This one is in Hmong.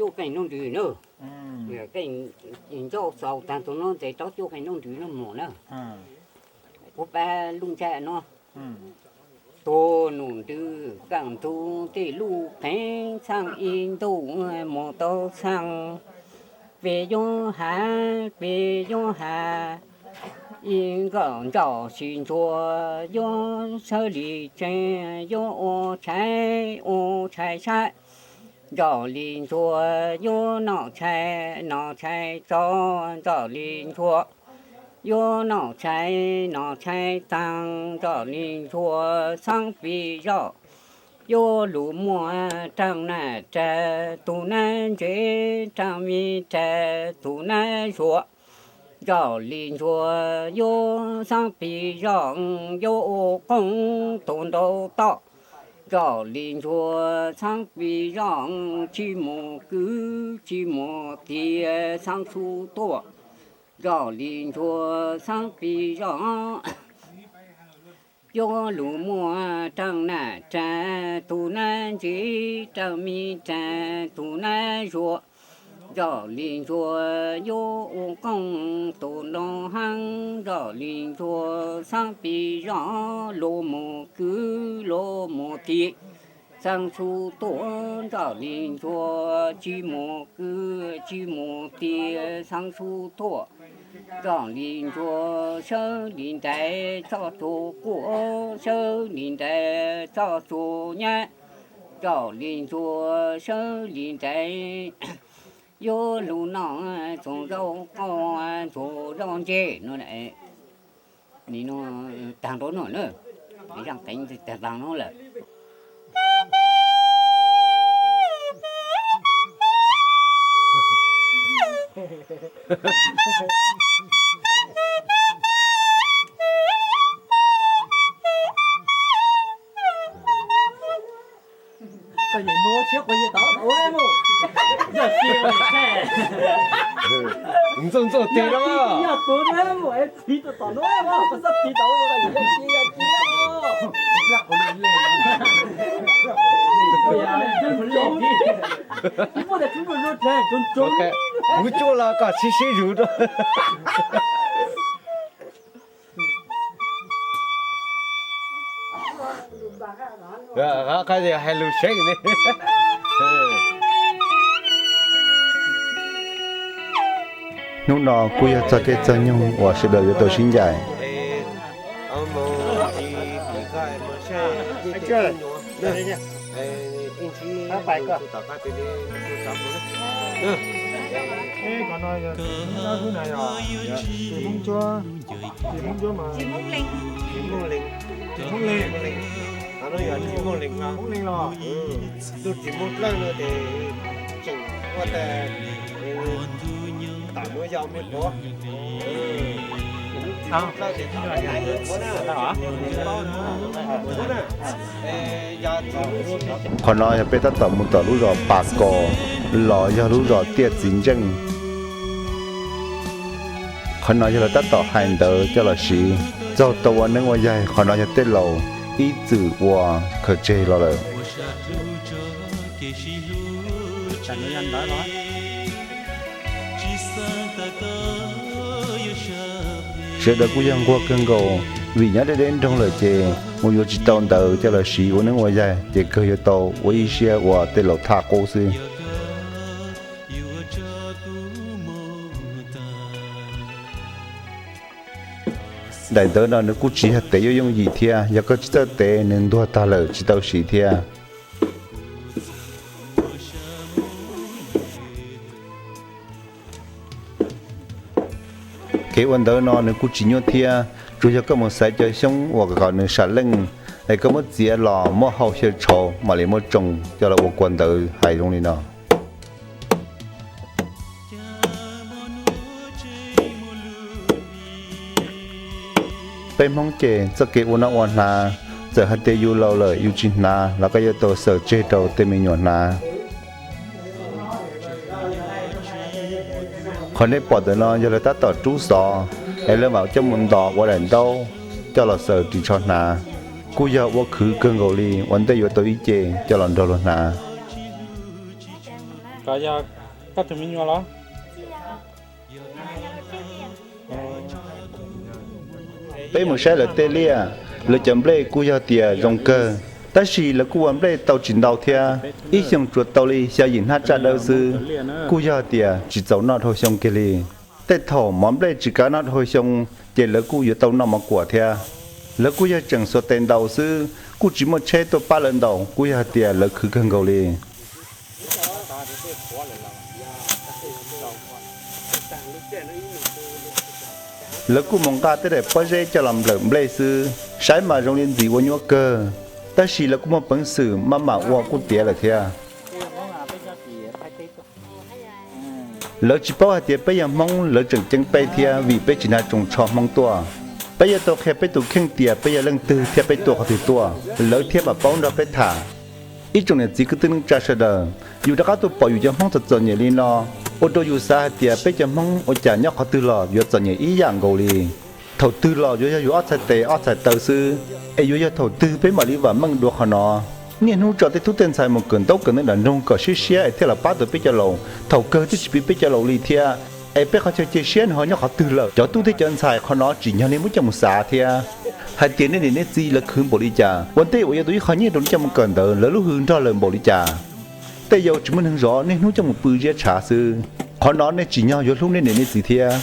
Cuaj qeej nub nrws na. Qeej ncauj xaus tag tus no ces rov cuaj qeej nub nrws no mus na. Kuv pab lub ntsaj no. Tus num ntws kaj ntug tej lub qeej txheej ib ntuj mus tau txheej. Peb yuav has, peb yuav has, ib nkawm nroj tsis ntsuag yuav sawv li tsev, yuav ua tshais ua tshais saib. Nroj li ntsuag yuav noj tshais noj tshais tso, nroj li ntsuag yuav noj tshais noj tshais taag, nroj li ntsuag xeeb pis zoj yuav lug muaj raag naj rag, tug nab ntse raag mi rag, tug nab zuag. Nroj li ntsuag yuav xeeb pis zoj, yuav ua qooj tug nrau toj. Nroj li ntsuag xeeb pis zoj, tsis mus kwv tsis mus tiag xeeb xub tuaj. Nroj li ntsuag xeeb pis zoj yuav lug muaj raag naj rag, tug nab ntse raag mi rag, tug nab zuag. Nroj li ntsuag yuav ua qooj tug nrau heeb, nroj li ntsuag xeeb pis zoj, luag mus kwv luag mus tiag xeeb xub tuaj. Nroj li ntsuag tsis mus kwv tsis mus tiag xeeb xub tuaj. Nroj li ntsuag sawv li nraiv txoj tsuag quaj, sawv li nraiv txoj tsuag nyab. Nroj li ntsuag sawv li nraiv yuav lug noj txuas zaub qaub txuas zaub ntse no. Nim no taag nrho no na, zaj qeej taag taag no lawm. Ntxooj ntxooj tes no. Kuv cuaj los kom sib sib zug rau. Qhov hais lus seeb ne. Hnub no kuj yog txog caij txog nyoog uas sawv daws yuav tau sib ncaim. Tus tsis muaj dlawg no ces tseem ua tas tam muab yau muab tuav. Qhov no yog peb tab tom mus tom lub zos Pas Kos los yog lub zos Tiaj Txiv Ntseej. Qhov no yog lawv tab tom hais ntawv coj los siv txog tau ua neeb ua yaig. Qhov no yog tej laus ib txwm uas khaws tseg los lawm. Sawv daws kuj yog nquag kawg nkaus, vim nyob deb deb nroog lawm ces mus yuav tsis tau ntawv coj los siv ua neeb ua yaig, ces kawg yuav tau ua ib siab ua tej laus thaj qub xwb. Daim ntawv no nws kuj tsis yog tev yooj yooj yim thiab, yog koj tsis txawj tev nws ntuag tag lawm tsis tau siv thiab. Kev ua ntawv no nws kuj tsis nyuaj thiab, tsuas yog koj mus xaiv cov xyoob uas kom nws sam leej, es koj muab txiav los muab hau xyaw tshauv mam li muaj tsoos coj los ua kua ntawv hais zoo li no. Peb Hmoob ces txoj kev ua noj ua hnav, txawm hais tias yus laus lawm yus tsis hnav los koj yuav tau xaws tseg rau tej me nyuam hnav. Qhov nej pom ntawm no yog lawv tab tom rub xov, es lawv mam coj mus ntos ua daim ntaub coj los xaws ris tsho hnav. Kuj yog ua khwv kawg nkaus li, ua ntej yuav tau ib ce coj los nrog luag hnav. Koj yog koj tus me nyuam los? Peb mus saib lawv tej liaj, lawv cov nplej kuj yog tias zoo kawg, tab sis lawv kuj ua nplej tau tsis ntau thiab, ib xyoos tsuas tau li xya yim hnab tsaj dawb xwb, kuj yog tias tsis txaus noj dhau xyoo kiag li. Tej thaum mov nplej tsis kav noj dhau xyoo, ces lawv kuj yuav tau noj mov kuam thiab. Lawv kuj yog tseem xuas tes ntaus xwb, kuj tsis muaj tsheb tuaj pab lawv ntaus, kuj yog hais tias lawv khwv kawg nkaus li. Lawv kuj mus nqa tej daim pob zeb coj los nplawm nplej xwb, saib mas zoo li ntxim ua nyuaj kawg, tab sis lawv kuj muaj peev xwm maj mam ua kuj tiav lawm thiab. Lawv tsis paub hais tias peb yog Hmoob, lawv tseem ceeb peb thiab vim peb tsis hnav tsoos tsho Hmoob tuaj. Peb yuav tau qhia peb tus kheej tias peb yog leej twg thiab peb tuaj qhov twg tuaj, lawv thiaj mam paub nrog peb tham. Ib tsoom niam txiv kwv tij neej tsa sawv daws, yus rov qab tuaj pom yus cov Hmoob txom txom nyem li no, ua rau yus xav hais tias peb cov Hmoob ua cas nyob qhov twg los yuav txom nyem ib yam nkaus li. Thaum twg los yuav yog yus ob txhais tes ob txhais taw xwb, es yuav yog thaum twg peb mam li vam meej dua qhov no. Niaj hnub tso tej tub tej ntxhais mus kawm ntaub kawm ntawv nram nroog kom siab siab es thiaj los pab tau peb cov laus, thaum kawg twb tsis piv peb cov laus li thiab. Es peb qhov chaw cia siab nws ho nyob qhov twg lawm? Cov tub thiab cov ntxhais, qhov no tsim nyog nej muab coj mus xav thiab, hais tias nej niam nej txiv lawv khwv npaum li cas, ua ntej uas yuav tus ib qho nyiaj rau nej coj mus kawm ntawv lawv lub hws nrog lawm npaum li cas. Tej yau tsis muaj neeg zov, niaj hnub coj mus pw ziab tshav xwb. Qhov no nej tsim nyog yuav hlub nej niam nej txiv thiab.